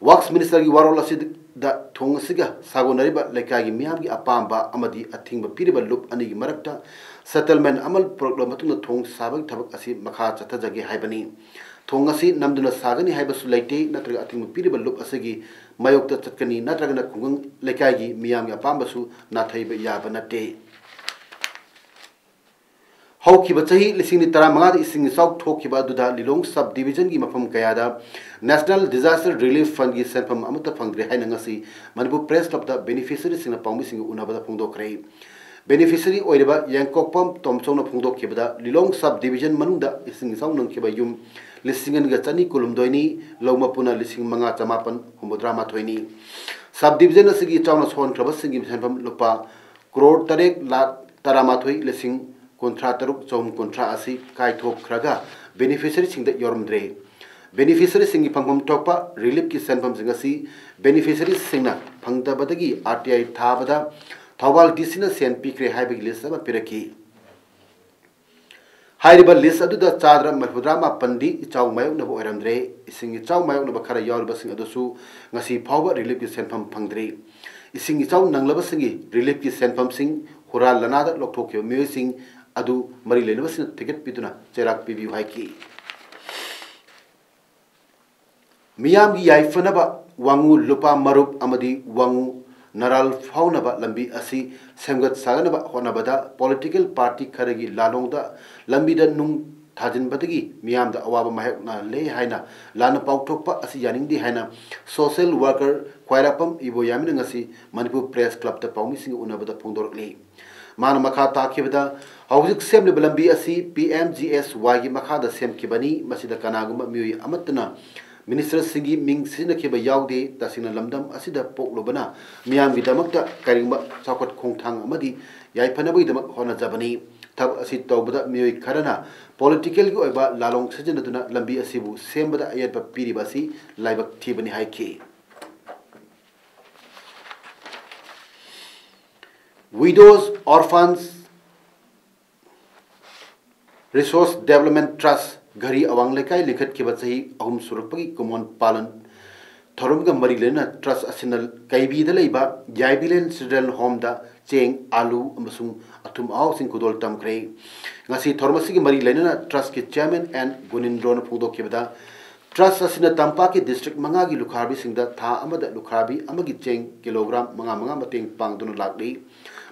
ꯋꯥꯛꯁ ꯃꯤꯅꯤꯁꯇꯔꯒꯤ ꯋꯥꯔꯣꯜ ꯑꯁꯤꯗ ꯊꯣꯡ ꯑꯁꯤꯒ ꯁꯥꯒꯣꯟꯅꯔꯤꯕ ꯂꯩꯀꯥꯏꯒꯤ ꯃꯤꯌꯥꯝꯒꯤ ꯑꯄꯥꯝꯕ ꯑꯃꯗꯤ ꯑꯊꯤꯡꯕ ꯄꯤꯔꯤꯕ ꯂꯨꯞ ꯑꯅꯤꯒꯤ ꯃꯔꯛꯇ ꯁꯦꯇꯜꯃꯦꯟ ꯑꯃ ꯄꯨꯔꯛꯂꯕ ꯃꯇꯨꯡꯗ ꯊꯣꯡ ꯁꯥꯕꯒꯤ ꯊꯕꯛ ꯑꯁꯤ ꯃꯈꯥ ꯆꯠꯊꯖꯒꯦ ꯍꯥꯏꯕꯅꯤ꯫ ꯊꯣꯡ ꯑꯁꯤ ꯅꯝꯗꯨꯅ ꯁꯥꯒꯅꯤ ꯍꯥꯏꯕꯁꯨ ꯂꯩꯇꯦ, ꯅꯠꯇ꯭ꯔꯒ ꯑꯊꯤꯡꯕ ꯄꯤꯔꯤꯕ ꯂꯨꯞ ꯑꯁꯤꯒꯤ ꯃꯥꯌꯣꯛꯇ ꯆꯠꯀꯅꯤ, ꯅꯠꯇ꯭ꯔꯒꯅ ꯈꯨꯡꯒꯪ ꯂꯩꯀꯥꯏꯒꯤ ꯃꯤꯌꯥꯝꯒꯤ ꯑꯄꯥꯝꯕꯁꯨ ꯅꯥꯊꯩꯕ ꯌꯥꯕ ꯅꯠꯇꯦ꯫ ꯍꯧꯈꯤꯕ ꯆꯍꯤ ꯂꯤꯁꯤꯡ ꯑꯅꯤ ꯇꯔꯥꯃꯉꯥꯗ ꯏꯁꯤꯡ ꯏꯆꯥꯎ ꯊꯣꯛꯈꯤꯕ ꯑꯗꯨꯗ ꯂꯤꯂꯣꯡ ꯁꯕ ꯗꯤꯕꯤꯖꯟꯒꯤ ꯃꯐꯝ ꯀꯌꯥꯗ ꯅꯦꯁꯅꯦꯜ ꯗꯤꯖꯥꯁꯇꯔ ꯔꯤꯂꯤꯐ ꯐꯟꯒꯤ ꯁꯦꯟꯐꯝ ꯑꯃꯠꯇ ꯐꯪꯗ꯭ꯔꯦ ꯍꯥꯏꯅ ꯉꯁꯤ ꯃꯅꯤꯄꯨꯔ ꯄ꯭ꯔꯦꯁ ꯀ꯭ꯂꯕꯇ ꯕꯦꯅꯤꯐꯤꯁꯔꯤꯁꯤꯡꯅ ꯄꯥꯎꯃꯤꯁꯤꯡꯒ ꯎꯅꯕꯗ ꯐꯣꯡꯗꯣꯛꯈ꯭ꯔꯦ꯫ ꯕꯦꯅꯤꯐꯤꯁꯔꯤ ꯑꯣꯏꯔꯤꯕ ꯌꯦꯡꯀꯣꯛꯄꯝ ꯇꯣꯝꯆꯧꯅ ꯐꯣꯡꯗꯣꯛꯈꯤꯕꯗ, ꯂꯤꯂꯣꯡ ꯁꯕ ꯗꯤꯕꯤꯖꯟ ꯃꯅꯨꯡꯗ ꯏꯁꯤꯡ ꯏꯆꯥꯎ ꯅꯪꯈꯤꯕ ꯌꯨꯝ ꯂꯤꯁꯤꯡ ꯑꯅꯤꯒ ꯆꯅꯤ ꯀꯨꯟꯍꯨꯝꯗꯣꯏꯅꯤ, ꯂꯧ ꯃꯄꯨꯅ ꯂꯤꯁꯤꯡ ꯃꯉꯥ ꯆꯃꯥꯄꯟ ꯍꯨꯝꯐꯨꯇꯔꯥ ꯃꯥꯊꯣꯏꯅꯤ꯫ ꯁꯕ ꯗꯤꯕꯤꯖꯟ ꯑꯁꯤꯒꯤ ꯏꯆꯥꯎꯅ ꯁꯣꯛꯍꯟꯈ꯭ꯔꯕꯁꯤꯡꯒꯤ ꯁꯦꯟꯐꯝ ꯂꯨꯄꯥ ꯀ꯭ꯔꯣꯔ ꯇꯔꯦꯠ ꯂꯥꯈ ꯇꯔꯥꯃꯥꯊꯣꯏ ꯂꯤꯁꯤꯡ ꯀꯨꯟꯊ꯭ꯔꯥ ꯇꯔꯨꯛ ꯆꯍꯨꯝ ꯀꯨꯟꯊ꯭ꯔꯥ ꯑꯁꯤ ꯀꯥꯏꯊꯣꯛꯈ꯭ꯔꯒ ꯕꯦꯅꯤꯐꯤꯁꯔꯤꯁꯤꯡꯗ ꯌꯧꯔꯝꯗ꯭ꯔꯦ꯫ ꯕꯦꯅꯤꯐꯤꯁꯔꯤꯁꯤꯡꯒꯤ ꯐꯪꯐꯝ ꯊꯣꯛꯄ ꯔꯤꯂꯤꯐꯀꯤ ꯁꯦꯟꯐꯝꯁꯤꯡ ꯑꯁꯤ ꯕꯦꯅꯤꯐꯤꯁꯔꯤꯁꯤꯡꯅ ꯐꯪꯗꯕꯗꯒꯤ ꯑꯥꯔ ꯇꯤ ꯑꯥꯏ ꯊꯥꯕꯗ ꯊꯧꯕꯥꯜ ꯗꯤ ꯁꯤꯅ ꯁꯦꯟ ꯄꯤꯈ꯭ꯔꯦ ꯍꯥꯏꯕꯒꯤ ꯂꯤꯁ ꯑꯃ ꯄꯤꯔꯛꯈꯤ꯫ ꯍꯥꯏꯔꯤꯕ ꯂꯤꯁ ꯑꯗꯨꯗ ꯆꯥꯗ ꯃꯔꯤꯐꯨꯇꯔꯥ ꯃꯥꯄꯟꯗꯤ ꯏꯆꯥꯎ ꯃꯥꯌꯣꯛꯅꯕ ꯑꯣꯏꯔꯝꯗ꯭ꯔꯦ꯫ ꯏꯁꯤꯡ ꯏꯆꯥꯎ ꯃꯥꯌꯣꯛꯅꯕ ꯈꯔ ꯌꯥꯎꯔꯤꯕꯁꯤꯡ ꯑꯗꯨꯁꯨ ꯉꯁꯤ ꯐꯥꯎꯕ ꯔꯤꯂꯤꯐꯀꯤ ꯁꯦꯟꯐꯝ ꯐꯪꯗ꯭ꯔꯤ꯫ ꯏꯁꯤꯡ ꯏꯆꯥꯎ ꯅꯪꯂꯕꯁꯤꯡꯒꯤ ꯔꯤꯂꯤꯐꯀꯤ ꯁꯦꯟꯐꯝꯁꯤꯡ ꯍꯨꯔꯥꯟ ꯂꯅꯥꯗ ꯂꯧꯊꯣꯛꯈꯤꯕ ꯃꯤꯑꯣꯏꯁꯤꯡ ꯑꯗꯨ ꯃꯔꯤ ꯂꯩꯅꯕꯁꯤꯡꯅ ꯊꯤꯒꯠꯄꯤꯗꯨꯅ ꯆꯩꯔꯥꯛ ꯄꯤꯕꯤꯌꯨ ꯍꯥꯏꯈꯤ꯫ ꯃꯤꯌꯥꯝꯒꯤ ꯌꯥꯏꯐꯅꯕ ꯋꯥꯉꯨ ꯂꯨꯄꯥ ꯃꯔꯨꯞ ꯑꯃꯗꯤ ꯋꯥꯉꯨ ꯅꯔꯥꯜ ꯐꯥꯎꯅꯕ ꯂꯝꯕꯤ ꯑꯁꯤ ꯁꯦꯝꯒꯠ ꯁꯥꯒꯠꯅꯕ ꯍꯣꯠꯅꯕꯗ ꯄꯣꯂꯤꯇꯤꯀꯦꯜ ꯄꯥꯔꯇꯤ ꯈꯔꯒꯤ ꯂꯥꯂꯣꯡꯗ ꯂꯝꯕꯤꯗ ꯅꯨꯡ ꯊꯥꯖꯤꯟꯕꯗꯒꯤ ꯃꯤꯌꯥꯝꯗ ꯑꯋꯥꯕ ꯃꯥꯌꯣꯛꯅꯍꯜꯂꯦ ꯍꯥꯏꯅ ꯂꯥꯟꯅ ꯄꯥꯎꯊꯣꯛꯄ ꯑꯁꯤ ꯌꯥꯅꯤꯡꯗꯦ ꯍꯥꯏꯅ ꯁꯣꯁꯤꯌꯦꯜ ꯋꯥꯔꯀꯔ ꯈ꯭ꯋꯥꯏꯔꯥꯛꯄꯝ ꯏꯕꯣꯌꯥꯃꯤꯅ ꯉꯁꯤ ꯃꯅꯤꯄꯨꯔ ꯄ꯭ꯔꯦꯁ ꯀ꯭ꯂꯕꯇ ꯄꯥꯎꯃꯤꯁꯤꯡꯒ ꯎꯅꯕꯗ ꯐꯣꯡꯗꯣꯔꯛꯂꯤ꯫ ꯃꯥꯅ ꯃꯈꯥ ꯇꯥꯈꯤꯕꯗ, ꯍꯧꯖꯤꯛ ꯁꯦꯝꯂꯤꯕ ꯂꯝꯕꯤ ꯑꯁꯤ ꯄꯤ ꯑꯦꯝ ꯖꯤ ꯑꯦꯁ ꯋꯥꯏꯒꯤ ꯃꯈꯥꯗ ꯁꯦꯝꯈꯤꯕꯅꯤ꯫ ꯃꯁꯤꯗ ꯀꯅꯥꯒꯨꯝꯕ ꯃꯤꯑꯣꯏ ꯑꯃꯠꯇꯅ ꯃꯤꯅꯤꯁꯇꯔꯁꯤꯡꯒꯤ ꯃꯤꯡ ꯁꯤꯖꯤꯟꯅꯈꯤꯕ ꯌꯥꯎꯗꯦ꯫ ꯇꯁꯦꯡꯅ ꯂꯝꯗꯝ ꯑꯁꯤꯗ ꯄꯣꯛꯂꯨꯕꯅ ꯃꯤꯌꯥꯝꯒꯤꯗꯃꯛꯇ ꯀꯔꯤꯒꯨꯝꯕ ꯆꯥꯎꯈꯠ ꯈꯣꯡꯊꯥꯡ ꯑꯃꯗꯤ ꯌꯥꯏꯐꯅꯕꯒꯤꯗꯃꯛ ꯍꯣꯠꯅꯖꯕꯅꯤ꯫ ꯊꯕꯛ ꯑꯁꯤ ꯇꯧꯕꯗ ꯃꯤꯑꯣꯏ ꯈꯔꯅ ꯄꯣꯂꯤꯇꯤꯀꯦꯜꯒꯤ ꯑꯣꯏꯕ ꯂꯥꯂꯣꯡ ꯁꯤꯖꯤꯟꯅꯗꯨꯅ ꯂꯝꯕꯤ ꯑꯁꯤꯕꯨ ꯁꯦꯝꯕꯗ ꯑꯌꯦꯠꯄ ꯄꯤꯔꯤꯕ ꯑꯁꯤ ꯂꯥꯏꯕꯛ ꯊꯤꯕꯅꯤ ꯍꯥꯏꯈꯤ꯫ Widows Orphans Resource Development Trust ꯘꯔꯤ ꯑꯋꯥꯡ ꯂꯩꯀꯥꯏ ꯂꯤꯡꯈꯠꯈꯤꯕ ꯆꯍꯤ ꯑꯍꯨꯝ ꯁꯨꯔꯛꯄꯒꯤ ꯀꯨꯃꯣꯟ ꯄꯥꯂꯟ ꯊꯧꯔꯝꯒ ꯃꯔꯤ ꯂꯩꯅꯅ ꯇ꯭ꯔꯁ ꯑꯁꯤꯅ ꯀꯩꯕꯤꯗ ꯂꯩꯕ ꯌꯥꯏꯕꯤꯂꯦꯟ ꯆꯤꯜꯗ꯭ꯔꯦꯟ ꯍꯣꯝꯗ ꯆꯦꯡ, ꯑꯥꯂꯨ ꯑꯃꯁꯨꯡ ꯑꯊꯨꯝ ꯑꯍꯥꯎꯁꯤꯡ ꯈꯨꯗꯣꯜ ꯇꯝꯈ꯭ꯔꯦ꯫ ꯉꯁꯤ ꯊꯧꯔꯝ ꯑꯁꯤꯒꯤ ꯃꯔꯤ ꯂꯩꯅꯅ ꯇ꯭ꯔꯁꯀꯤ ꯆꯤꯌꯔꯃꯦꯟ ꯑꯦꯟ ꯒꯨꯅꯤꯟꯗ꯭ꯔꯣꯅ ꯐꯣꯡꯗꯣꯛꯈꯤꯕꯗ, ꯇ꯭ꯔꯁ ꯑꯁꯤꯅ ꯇꯝꯄꯥꯛꯀꯤ ꯗꯤꯁꯇ꯭ꯔꯤꯛ ꯃꯉꯥꯒꯤ ꯂꯨꯈ꯭ꯔꯥꯕꯤꯁꯤꯡꯗ ꯊꯥ ꯑꯃꯗ ꯂꯨꯈ꯭ꯔꯥꯕꯤ ꯑꯃꯒꯤ ꯆꯦꯡ ꯀꯤꯂꯣꯒ꯭ꯔꯥꯝ ꯃꯉꯥ ꯃꯉꯥ ꯃꯇꯦꯡ ꯄꯥꯡꯗꯨꯅ ꯂꯥꯛꯂꯤ꯫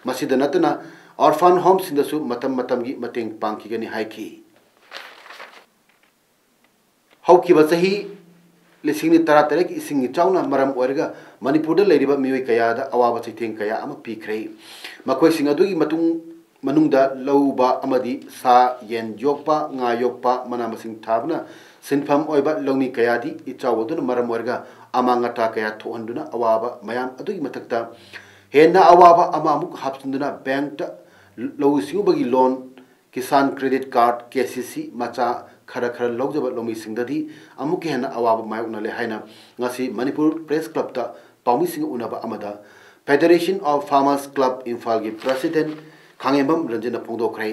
ꯃꯁꯤꯗ ꯅꯠꯇꯅ ꯑꯣꯔꯐꯥꯟ ꯍꯣꯝꯁꯤꯡꯗꯁꯨ ꯃꯇꯝ ꯃꯇꯝꯒꯤ ꯃꯇꯦꯡ ꯄꯥꯡꯈꯤꯒꯅꯤ ꯍꯥꯏꯈꯤ꯫ ꯍꯧꯈꯤꯕ ꯆꯍꯤ ꯂꯤꯁꯤꯡ ꯅꯤꯅꯤ ꯇꯔꯥꯇꯔꯦꯠꯀꯤ ꯏꯁꯤꯡ ꯏꯆꯥꯎꯅ ꯃꯔꯝ ꯑꯣꯏꯔꯒ ꯃꯅꯤꯄꯨꯔꯗ ꯂꯩꯔꯤꯕ ꯃꯤꯑꯣꯏ ꯀꯌꯥꯗ ꯑꯋꯥꯕ ꯆꯩꯊꯦꯡ ꯀꯌꯥ ꯑꯃ ꯄꯤꯈ꯭ꯔꯦ꯫ ꯃꯈꯣꯏꯁꯤꯡ ꯑꯗꯨꯒꯤ ꯃꯇꯨꯡ ꯃꯅꯨꯡꯗ ꯂꯧ ꯎꯕ ꯑꯃꯗꯤ ꯁꯥ ꯌꯦꯟ ꯌꯣꯛꯄ, ꯉꯥ ꯌꯣꯛꯄ, ꯃꯅꯥ ꯃꯁꯤꯡ ꯊꯥꯕꯅ ꯁꯤꯟꯐꯝ ꯑꯣꯏꯕ ꯂꯧꯃꯤ ꯀꯌꯥꯗꯤ ꯏꯆꯥꯎ ꯑꯗꯨꯅ ꯃꯔꯝ ꯑꯣꯏꯔꯒ ꯑꯃꯥꯡ ꯑꯇꯥ ꯀꯌꯥ ꯊꯣꯛꯍꯟꯗꯨꯅ ꯑꯋꯥꯕ ꯃꯌꯥꯝ ꯑꯗꯨꯒꯤ ꯃꯊꯛꯇ ꯍꯦꯟꯅ ꯑꯋꯥꯕ ꯑꯃ ꯑꯃꯨꯛ ꯍꯥꯞꯆꯤꯟꯗꯨꯅ ꯕꯦꯡꯛꯇ ꯂꯧꯎ ꯁꯤꯡꯎꯕꯒꯤ loan, Kisan credit card, K C C ꯃꯆꯥ ꯈꯔ ꯈꯔ ꯂꯧꯖꯕ ꯂꯧꯃꯤꯁꯤꯡꯗꯗꯤ ꯑꯃꯨꯛꯀ ꯍꯦꯟꯅ ꯑꯋꯥꯕ ꯃꯥꯌꯣꯛꯅꯍꯜꯂꯦ ꯍꯥꯏꯅ ꯉꯁꯤ ꯃꯅꯤꯄꯨꯔ ꯄ꯭ꯔꯦꯁ ꯀ꯭ꯂꯕꯇ ꯄꯥꯎꯃꯤꯁꯤꯡꯒ ꯎꯅꯕ ꯑꯃꯗ Federation of Farmers Club ꯏꯝꯐꯥꯜꯒꯤ ꯄ꯭ꯔꯁꯤꯗꯦꯟꯠ ꯈꯥꯉꯦꯝꯕꯝ ꯔꯟꯖꯟꯅ ꯐꯣꯡꯗꯣꯛꯈ꯭ꯔꯦ꯫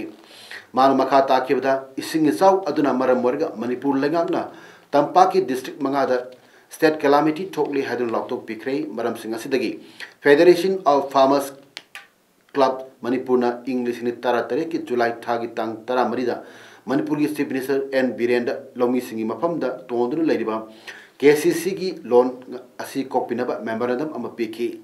ꯃꯥꯅ ꯃꯈꯥ ꯇꯥꯈꯤꯕꯗ, ꯏꯁꯤꯡ ꯏꯆꯥꯎ ꯑꯗꯨꯅ ꯃꯔꯝ ꯑꯣꯏꯔꯒ ꯃꯅꯤꯄꯨꯔ ꯂꯩꯉꯥꯛꯅ ꯇꯝꯄꯥꯛꯀꯤ district ꯃꯉꯥꯗ state calamity ꯊꯣꯛꯂꯤ ꯍꯥꯏꯗꯨꯅ ꯂꯥꯎꯊꯣꯛꯄꯤꯈ꯭ꯔꯦ꯫ ꯃꯔꯝꯁꯤꯡ ꯑꯁꯤꯗꯒꯤ Federation of Farmers Club ꯃꯅꯤꯄꯨꯔꯅ ꯏꯪ ꯂꯤꯁꯤꯡ ꯑꯅꯤ ꯇꯔꯥꯇꯔꯦꯠꯀꯤ ꯖꯨꯂꯥꯏ ꯊꯥꯒꯤ ꯇꯥꯡ ꯇꯔꯥꯃꯔꯤꯗ ꯃꯅꯤꯄꯨꯔꯒꯤ Chief Minister N ꯕꯤꯔꯦꯟꯗ ꯂꯧꯃꯤꯁꯤꯡꯒꯤ ꯃꯐꯝꯗ ꯇꯣꯡꯗꯨꯅ ꯂꯩꯔꯤꯕ K C Cꯒꯤ loan ꯑꯁꯤ ꯀꯣꯛꯄꯤꯅꯕ memorandum ꯑꯃ ꯄꯤꯈꯤ꯫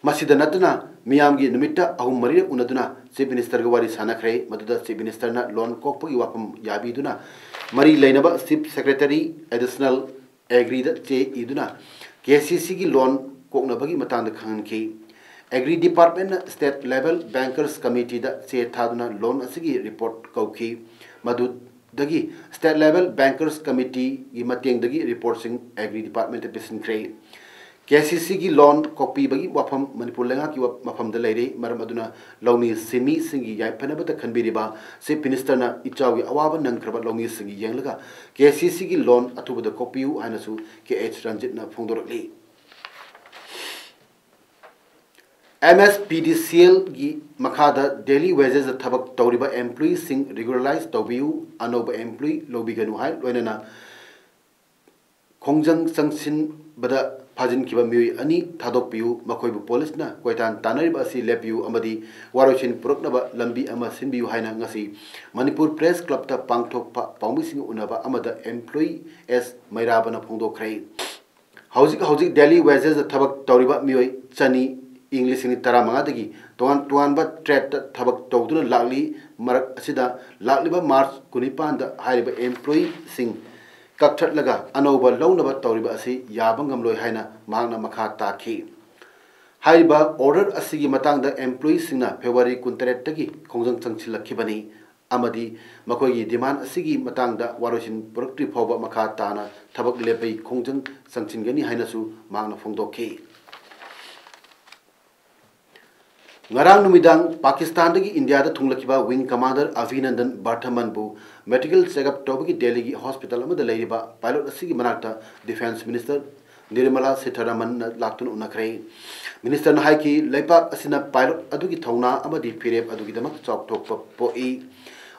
ꯃꯁꯤꯗ ꯅꯠꯇꯅ ꯃꯤꯌꯥꯝꯒꯤ ꯅꯨꯃꯤꯠꯇ ꯑꯍꯨꯝ ꯃꯔꯤꯔꯛ ꯎꯅꯗꯨꯅ Chief Ministerꯒ ꯋꯥꯔꯤ ꯁꯥꯟꯅꯈ꯭ꯔꯦ꯫ ꯃꯗꯨꯗ Chief Ministerꯅ loan ꯀꯣꯛꯄꯒꯤ ꯋꯥꯐꯝ ꯌꯥꯕꯤꯗꯨꯅ ꯃꯔꯤ ꯂꯩꯅꯕ Chief Secretary, Additional Agriꯗ ꯆꯦ ꯏꯗꯨꯅ K C Cꯒꯤ loan ꯀꯣꯛꯅꯕꯒꯤ ꯃꯇꯥꯡꯗ ꯈꯪꯍꯟꯈꯤ꯫ Agri Departmentꯅ State Level Bankers Committeeꯗ ꯆꯦ ꯊꯥꯗꯨꯅ loan ꯑꯁꯤꯒꯤ report ꯀꯧꯈꯤ꯫ ꯃꯗꯨꯗꯒꯤ State Level Bankers Committeeꯒꯤ ꯃꯇꯦꯡꯗꯒꯤ reportꯁꯤꯡ Agri Departmentꯇ ꯄꯤꯁꯤꯟꯈ꯭ꯔꯦ꯫ K C Cꯒꯤ loan ꯀꯣꯛꯄꯤꯕꯒꯤ ꯋꯥꯐꯝ ꯃꯅꯤꯄꯨꯔ ꯂꯩꯉꯥꯛꯀꯤ ꯋꯥ-, ꯃꯐꯝꯗ ꯂꯩꯔꯦ꯫ ꯃꯔꯝ ꯑꯗꯨꯅ ꯂꯧꯃꯤ ꯁꯤꯟꯃꯤꯁꯤꯡꯒꯤ ꯌꯥꯏꯐꯅꯕꯗ ꯈꯟꯕꯤꯔꯤꯕ Chief Ministerꯅ ꯏꯆꯥꯎꯒꯤ ꯑꯋꯥꯕ ꯅꯪꯈ꯭ꯔꯕ ꯂꯧꯃꯤꯁꯤꯡꯒꯤ ꯌꯦꯡꯂꯒ K C Cꯒꯤ loan ꯑꯊꯨꯕꯗ ꯀꯣꯛꯄꯤꯌꯨ ꯍꯥꯏꯅꯁꯨ K H ꯔꯟꯖꯤꯠꯅ ꯐꯣꯡꯗꯣꯔꯛꯂꯤ꯫ M S P D C Lꯒꯤ ꯃꯈꯥꯗ daily wagesꯇ ꯊꯕꯛ ꯇꯧꯔꯤꯕ employeeꯁꯤꯡ regularize ꯇꯧꯕꯤꯌꯨ, ꯑꯅꯧꯕ employee ꯂꯧꯕꯤꯒꯅꯨ ꯍꯥꯏ ꯂꯣꯏꯅꯅ ꯈꯣꯡꯖꯪ ꯆꯪꯁꯤꯟꯕꯗ ꯐꯥꯖꯤꯟꯈꯤꯕ ꯃꯤꯑꯣꯏ ꯑꯅꯤ ꯊꯥꯗꯣꯛꯄꯤꯌꯨ, ꯃꯈꯣꯏꯕꯨ policeꯅ ꯀꯣꯏꯇꯥꯟ ꯇꯥꯟꯅꯔꯤꯕ ꯑꯁꯤ ꯂꯦꯞꯄꯤꯌꯨ ꯑꯃꯗꯤ ꯋꯥꯔꯣꯏꯁꯤꯟ ꯄꯨꯔꯛꯅꯕ ꯂꯝꯕꯤ ꯑꯃ ꯁꯤꯟꯕꯤꯌꯨ ꯍꯥꯏꯅ ꯉꯁꯤ ꯃꯅꯤꯄꯨꯔ Press Clubꯇ ꯄꯥꯡꯊꯣꯛꯄ ꯄꯥꯎꯃꯤꯁꯤꯡꯒ ꯎꯅꯕ ꯑꯃꯗ employee S ꯃꯩꯔꯥꯕꯅ ꯐꯣꯡꯗꯣꯛꯈ꯭ꯔꯦ꯫ ꯍꯧꯖꯤꯛ ꯍꯧꯖꯤꯛ daily wagesꯇ ꯊꯕꯛ ꯇꯧꯔꯤꯕ ꯃꯤꯑꯣꯏ ꯆꯅꯤ ꯏꯪ ꯂꯤꯁꯤꯡ ꯑꯅꯤ ꯇꯔꯥꯃꯉꯥꯗꯒꯤ ꯇꯣꯉꯥꯟ ꯇꯣꯉꯥꯟꯕ tradeꯇ ꯊꯕꯛ ꯇꯧꯗꯨꯅ ꯂꯥꯛꯂꯤ꯫ ꯃꯔꯛ ꯑꯁꯤꯗ ꯂꯥꯛꯂꯤꯕ March ꯀꯨꯟꯅꯤꯄꯥꯟꯗ ꯍꯥꯏꯔꯤꯕ employeeꯁꯤꯡ ꯀꯛꯊꯠꯂꯒ ꯑꯅꯧꯕ ꯂꯧꯅꯕ ꯇꯧꯔꯤꯕ ꯑꯁꯤ ꯌꯥꯕ ꯉꯝꯂꯣꯏ ꯍꯥꯏꯅ ꯃꯍꯥꯛꯅ ꯃꯈꯥ ꯇꯥꯈꯤ꯫ ꯍꯥꯏꯔꯤꯕ order ꯑꯁꯤꯒꯤ ꯃꯇꯥꯡꯗ employeeꯁꯤꯡꯅ February ꯀꯨꯟꯇꯔꯦꯠꯇꯒꯤ ꯈꯣꯡꯖꯪ ꯆꯪꯁꯤꯜꯂꯛꯈꯤꯕꯅꯤ ꯑꯃꯗꯤ ꯃꯈꯣꯏꯒꯤ demand ꯑꯁꯤꯒꯤ ꯃꯇꯥꯡꯗ ꯋꯥꯔꯣꯏꯁꯤꯟ ꯄꯨꯔꯛꯇ꯭ꯔꯤ ꯐꯥꯎꯕ ꯃꯈꯥ ꯇꯥꯅ ꯊꯕꯛ ꯂꯦꯞꯄꯩ ꯈꯣꯡꯖꯪ ꯆꯪꯁꯤꯟꯒꯅꯤ ꯍꯥꯏꯅꯁꯨ ꯃꯍꯥꯛꯅ ꯐꯣꯡꯗꯣꯛꯈꯤ꯫ ꯉꯔꯥꯡ ꯅꯨꯃꯤꯗꯥꯡ ꯄꯥꯀꯤꯁꯇꯥꯟꯗꯒꯤ ꯏꯟꯗꯤꯌꯥꯗ ꯊꯨꯡꯂꯛꯈꯤꯕ Wing Commander ꯑꯚꯤꯅꯟꯗꯟ ꯕꯔꯊꯃꯟꯕꯨ medical checkup ꯇꯧꯕꯒꯤ ꯗꯦꯜꯂꯤꯒꯤ hospital ꯑꯃꯗ ꯂꯩꯔꯤꯕ pilot ꯑꯁꯤꯒꯤ ꯃꯅꯥꯛꯇ Defence Minister ꯅꯤꯔꯃꯂꯥ ꯁꯤꯊꯥꯔꯥꯃꯟꯅ ꯂꯥꯛꯇꯨꯅ ꯎꯅꯈ꯭ꯔꯦ꯫ ꯃꯤꯅꯤꯁꯇꯔꯅ ꯍꯥꯏꯈꯤ, ꯂꯩꯕꯥꯛ ꯑꯁꯤꯅ ꯄꯥꯏꯂꯣꯠ ꯑꯗꯨꯒꯤ ꯊꯧꯅꯥ ꯑꯃꯗꯤ ꯐꯤꯔꯦꯞ ꯑꯗꯨꯒꯤꯗꯃꯛ ꯆꯥꯎꯊꯣꯛꯄ ꯄꯣꯛꯏ꯫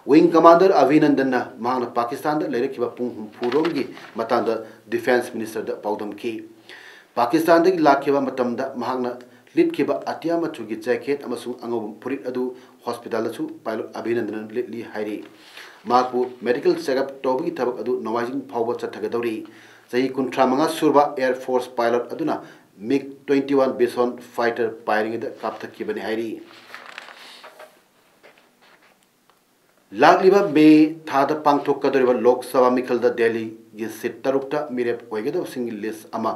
ꯋꯤꯡ ꯀꯃꯥꯟꯗꯔ ꯑꯚꯤꯅꯟꯗꯟꯅ ꯃꯍꯥꯛꯅ ꯄꯥꯀꯤꯁꯇꯥꯟꯗ ꯂꯩꯔꯛꯈꯤꯕ ꯄꯨꯡ ꯍꯨꯝꯐꯨꯔꯣꯝꯒꯤ ꯃꯇꯥꯡꯗ ꯗꯤꯐꯦꯟꯁ ꯃꯤꯅꯤꯁꯇꯔꯗ ꯄꯥꯎꯗꯝꯈꯤ꯫ ꯄꯥꯀꯤꯁꯇꯥꯟꯗꯒꯤ ꯂꯥꯛꯈꯤꯕ ꯃꯇꯝꯗ ꯃꯍꯥꯛꯅ ꯂꯤꯠꯈꯤꯕ ꯑꯇꯤꯌꯥ ꯃꯆꯨꯒꯤ ꯖꯦꯀꯦꯠ ꯑꯃꯁꯨꯡ ꯑꯉꯧꯕ ꯐꯨꯔꯤꯠ ꯑꯗꯨ ꯍꯣꯁꯄꯤꯇꯥꯜꯗꯁꯨ ꯄꯥꯏꯂꯣꯠ ꯑꯚꯤꯅꯟꯗꯟꯅ ꯂꯤꯠꯂꯤ ꯍꯥꯏꯔꯤ꯫ ꯃꯍꯥꯛꯄꯨ ꯃꯦꯗꯤꯀꯦꯜ ꯆꯦꯛꯑꯞ ꯇꯧꯕꯒꯤ ꯊꯕꯛ ꯑꯗꯨ ꯅꯣꯡꯃꯥꯏꯖꯤꯡ ꯐꯥꯎꯕ ꯆꯠꯊꯒꯗꯧꯔꯤ꯫ ꯆꯍꯤ ꯀꯨꯟꯊ꯭ꯔꯥ ꯃꯉꯥ ꯁꯨꯔꯕ ꯑꯦꯌꯔ ꯐꯣꯔꯁ ꯄꯥꯏꯂꯣꯠ ꯑꯗꯨꯅ ꯃꯤꯒ ꯇ꯭ꯋꯦꯟꯇꯤ ꯋꯥꯟ ꯕꯤꯁꯣꯟ ꯐꯥꯏꯇꯔ ꯄꯥꯏꯔꯤꯉꯩꯗ ꯀꯥꯞꯊꯠꯈꯤꯕꯅꯤ ꯍꯥꯏꯔꯤ꯫ ꯂꯥꯛꯂꯤꯕ ꯃꯦ ꯊꯥꯗ ꯄꯥꯡꯊꯣꯛꯀꯗꯧꯔꯤꯕ ꯂꯣꯛ ꯁꯚꯥ ꯃꯤꯈꯜꯗ ꯗꯦꯜꯂꯤꯒꯤ ꯁꯤꯠ ꯇꯔꯨꯛꯇ ꯃꯤꯔꯦꯞ ꯑꯣꯏꯒꯗꯕꯁꯤꯡꯒꯤ ꯂꯤꯁ ꯑꯃ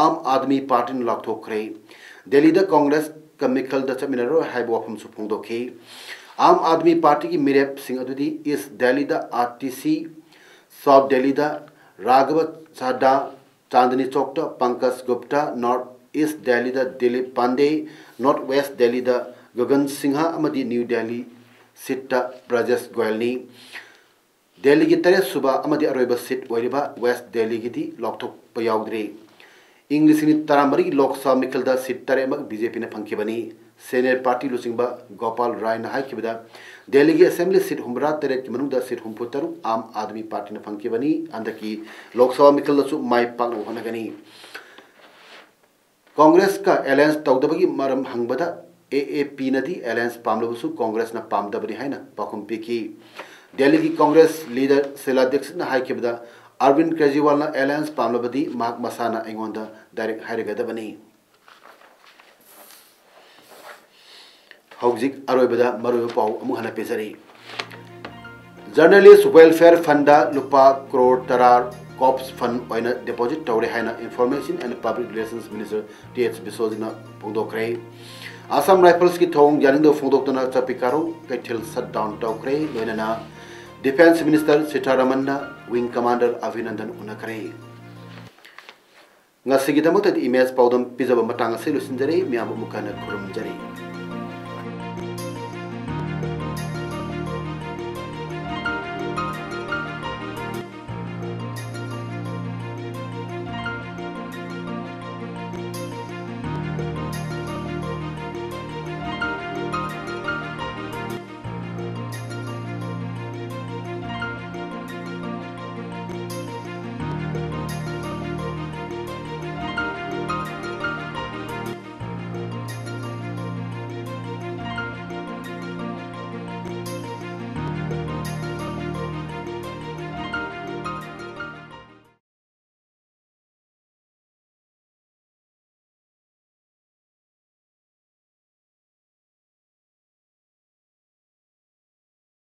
ꯑꯥꯝ ꯑꯥꯗꯃꯤ ꯄꯥꯔꯇꯤꯅ ꯂꯥꯎꯊꯣꯛꯈ꯭ꯔꯦ꯫ ꯗꯦꯜꯂꯤꯗ ꯀꯣꯡꯒ꯭ꯔꯦꯁꯀ ꯃꯤꯈꯜꯗ ꯆꯠꯃꯤꯟꯅꯔꯣꯏ ꯍꯥꯏꯕ ꯋꯥꯐꯝꯁꯨ ꯐꯣꯡꯗꯣꯛꯈꯤ꯫ ꯑꯥꯝ ꯑꯥꯗꯃꯤ ꯄꯥꯔꯇꯤꯒꯤ ꯃꯤꯔꯦꯞꯁꯤꯡ ꯑꯗꯨꯗꯤ ꯏꯁ ꯗꯦꯜꯂꯤꯗ ꯑꯥꯔ ꯇꯤ ꯁꯤ, ꯁꯥꯎꯠ ꯗꯦꯜꯂꯤꯗ ꯔꯥꯘꯕ ꯁꯥꯗꯥ, ꯆꯥꯟꯗꯅꯤ ꯆꯧꯛꯇ ꯄꯪꯀꯖ ꯒꯨꯞꯇ, ꯅꯣꯔꯠ ꯏꯁ ꯗꯦꯜꯂꯤꯗ ꯗꯤꯂꯤꯞ ꯄꯥꯟꯗꯦ, ꯅꯣꯔꯠ ꯋꯦꯁ ꯗꯦꯜꯂꯤꯗ ꯒꯒꯟ ꯁꯤꯡꯍ ꯑꯃꯗꯤ ꯅ꯭ꯌꯨ ꯗꯦꯜꯂꯤ ꯁꯤꯠꯇ ꯕ꯭ꯔꯖꯦꯁ ꯒꯣꯌꯜꯅꯤ꯫ ꯗꯦꯜꯂꯤꯒꯤ ꯇꯔꯦꯠ ꯁꯨꯕ ꯑꯃꯗꯤ ꯑꯔꯣꯏꯕ ꯁꯤꯠ ꯑꯣꯏꯔꯤꯕ ꯋꯦꯁ ꯗꯦꯜꯂꯤꯒꯤꯗꯤ ꯂꯥꯎꯊꯣꯛꯄ ꯌꯥꯎꯗ꯭ꯔꯤ꯫ ꯏꯪ ꯂꯤꯁꯤꯡ ꯑꯅꯤ ꯇꯔꯥꯃꯔꯤꯒꯤ ꯂꯣꯛ ꯁꯚꯥ ꯃꯤꯈꯜꯗ ꯁꯤꯠ ꯇꯔꯦꯠꯃꯛ ꯕꯤ ꯖꯦ ꯄꯤꯅ ꯐꯪꯈꯤꯕꯅꯤ꯫ ꯁꯦꯅꯤꯌꯔ ꯄꯥꯔꯇꯤ ꯂꯨꯆꯤꯡꯕ ꯒꯣꯄꯥꯜ ꯔꯥꯏꯅ ꯍꯥꯏꯈꯤꯕꯗ, ꯗꯦꯜꯂꯤꯒꯤ ꯑꯦꯁꯦꯝꯕ꯭ꯂꯤ ꯁꯤꯠ ꯍꯨꯝꯐꯨꯇꯔꯥ ꯇꯔꯦꯠꯀꯤ ꯃꯅꯨꯡꯗ ꯁꯤꯠ ꯍꯨꯝꯐꯨ ꯇꯔꯨꯛ ꯑꯥꯝ ꯑꯥꯗꯃꯤ ꯄꯥꯔꯇꯤꯅ ꯐꯪꯈꯤꯕꯅꯤ꯫ ꯍꯟꯗꯛꯀꯤ ꯂꯣꯛ ꯁꯚꯥ ꯃꯤꯈꯜꯗꯁꯨ ꯃꯥꯏ ꯄꯥꯛꯅꯕ ꯍꯣꯠꯅꯒꯅꯤ꯫ ꯀꯣꯡꯒ꯭ꯔꯦꯁꯀ ꯑꯦꯂꯥꯌꯟꯁ ꯇꯧꯗꯕꯒꯤ ꯃꯔꯝ ꯍꯪꯕꯗ, ꯑꯦ ꯑꯦ ꯄꯤꯅꯗꯤ ꯑꯦꯂꯥꯌꯟꯁ ꯄꯥꯝꯂꯕꯁꯨ ꯀꯣꯡꯒ꯭ꯔꯦꯁꯅ ꯄꯥꯝꯗꯕꯅꯤ ꯍꯥꯏꯅ ꯄꯥꯎꯈꯨꯝ ꯄꯤꯈꯤ꯫ ꯗꯦꯜꯂꯤꯒꯤ ꯀꯣꯡꯒ꯭ꯔꯦꯁ ꯂꯤꯗꯔ ꯁꯤꯂꯥ ꯗꯤꯛꯁꯤꯠꯅ ꯍꯥꯏꯈꯤꯕꯗ, ꯑꯔꯕꯤꯟ ꯀꯦꯖꯔꯤꯋꯥꯜꯅ ꯑꯦꯂꯥꯌꯟꯁ ꯄꯥꯝꯂꯕꯗꯤ ꯃꯍꯥꯛ ꯃꯁꯥꯅ ꯑꯩꯉꯣꯟꯗ ꯗꯥꯏꯔꯦꯛ ꯍꯥꯏꯔꯒꯗꯕꯅꯤ꯫ ꯍꯧꯖꯤꯛ ꯑꯔꯣꯏꯕꯗ ꯃꯔꯨꯑꯣꯏꯕ ꯄꯥꯎ ꯑꯃꯨꯛ ꯍꯟꯅ ꯄꯤꯖꯔꯤ꯫ ꯖꯔꯅꯦꯂꯤꯁ ꯋꯦꯜꯐꯤꯌꯔ ꯐꯟꯗ ꯂꯨꯄꯥ ꯀ꯭ꯔꯣꯔ ꯇꯔꯥ ꯀꯣꯞꯁ ꯐꯟ ꯑꯣꯏꯅ ꯗꯤꯄꯣꯖꯤꯠ ꯇꯧꯔꯦ ꯍꯥꯏꯅ information and public relations minister T H ꯕꯤꯁꯣꯖꯤꯠꯅ ꯐꯣꯡꯗꯣꯛꯈ꯭ꯔꯦ꯫ ꯑꯁꯥꯝ ꯔꯥꯏꯐꯜꯁꯀꯤ ꯊꯧꯑꯣꯡ ꯌꯥꯅꯤꯡꯗꯕ ꯐꯣꯡꯗꯣꯛꯇꯨꯅ ꯆꯥꯄꯤ ꯀꯥꯔꯣꯡ ꯀꯩꯊꯦꯜ ꯁꯠ ꯗꯥꯎꯟ ꯇꯧꯈ꯭ꯔꯦ꯫ ꯂꯣꯏꯅꯅ ꯗꯤꯐꯦꯟꯁ ꯃꯤꯅꯤꯁꯇꯔ ꯁꯤꯊꯥꯔꯥꯃꯟꯅ ꯋꯤꯡ ꯀꯃꯥꯟꯗꯔ ꯑꯚꯤꯅꯟꯗꯟ ꯎꯅꯈ꯭ꯔꯦ꯫ ꯉꯁꯤꯒꯤꯗꯃꯛꯇꯗꯤ ꯏꯃꯦꯖ ꯄꯥꯎꯗꯝ ꯄꯤꯖꯕ ꯃꯇꯥꯡ ꯑꯁꯤ ꯂꯣꯏꯁꯤꯟꯖꯔꯦ꯫ ꯃꯌꯥꯝꯕꯨ ꯑꯃꯨꯛ ꯍꯟꯅ ꯈꯨꯔꯨꯝꯖꯔꯤ꯫